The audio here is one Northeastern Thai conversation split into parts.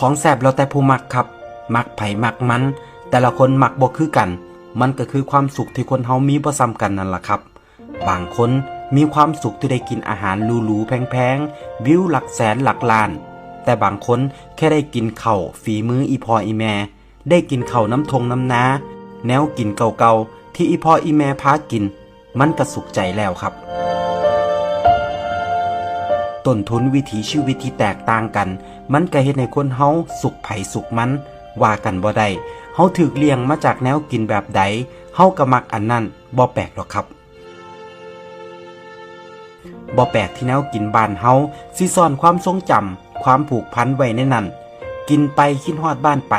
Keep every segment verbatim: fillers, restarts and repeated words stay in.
ของแซ่บแล้วแต่ผู้มักครับ มักไผมักมัน แต่ละคนมักบ่คือกัน มันก็คือความสุขที่คนเฮามีบ่ซ้ำกันนั่นล่ะครับ บางคนมีความสุขที่ได้กินอาหารหรูๆแพงๆ วิวหลักแสนหลักล้าน แต่บางคนแค่ได้กินข้าวฝีมืออีพ่ออีแม่ ได้กินข้าวน้ำทงน้ำนา แนวกินเก่าๆที่อีพ่ออีแม่พากิน มันก็สุขใจแล้วครับ ต้นทุนวิถีชีวิตที่แตกต่างกัน มันก็เฮ็ดให้คนเฮาสุขไผสุขมัน ว่ากันบ่ได้ เฮาถูกเลี้ยงมาจากแนวกินแบบใด เฮาก็มักอันนั้น บ่แปลกดอกครับ บ่แปลกที่แนวกินบ้านเฮาสิซ่อนความทรงจำ ความผูกพันไว้ในนั้น กินไปคิดฮอดบ้านไป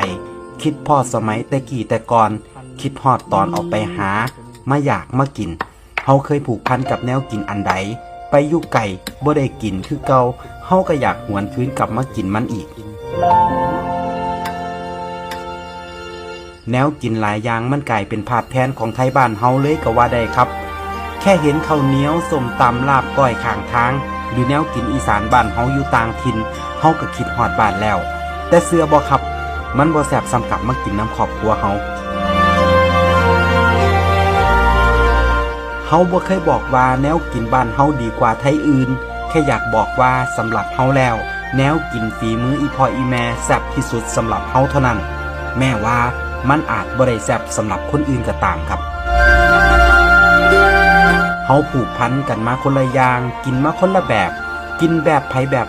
คิดพ้อสมัยแต่กี้แต่ก่อน คิดฮอดตอนออกไปหา มาอยากมากิน เฮาเคยผูกพันกับแนวกินอันใด ไปอยู่ไกลบ่ได้กินคือเก่า เฮาก็อยากหวนคืนกลับมากินมันอีก แนวกินหลายอย่างมันกลายเป็นภาพแทนของไทบ้านเฮาเลยก็ว่าได้ครับ แค่เห็นข้าวเหนียว ส้มตำ ลาบก้อยข้างทาง หรือแนวกินอีสานบ้านเฮาอยู่ต่างถิ่น เฮาก็คิดฮอดบ้านแล้ว แต่เชื่อบ่ครับ มันบ่แซ่บส่ำกลับมากินนำครอบครัวเฮา เฮาบ่เคยบอกว่าแนวกินบ้านเฮาดีกว่าไทอื่น แค่อยากบอกว่าสำหรับเฮาแล้ว แนวกินฝีมืออีพ่ออีแม่แซ่บที่สุดสำหรับเฮาเท่านั้น แม้ว่ามันอาจบ่ได้แซ่บสำหรับคนอื่นก็ตามครับ เฮาผูกพันกันมาคนละอย่าง กินมาคนละแบบ กินแบบไผแบบ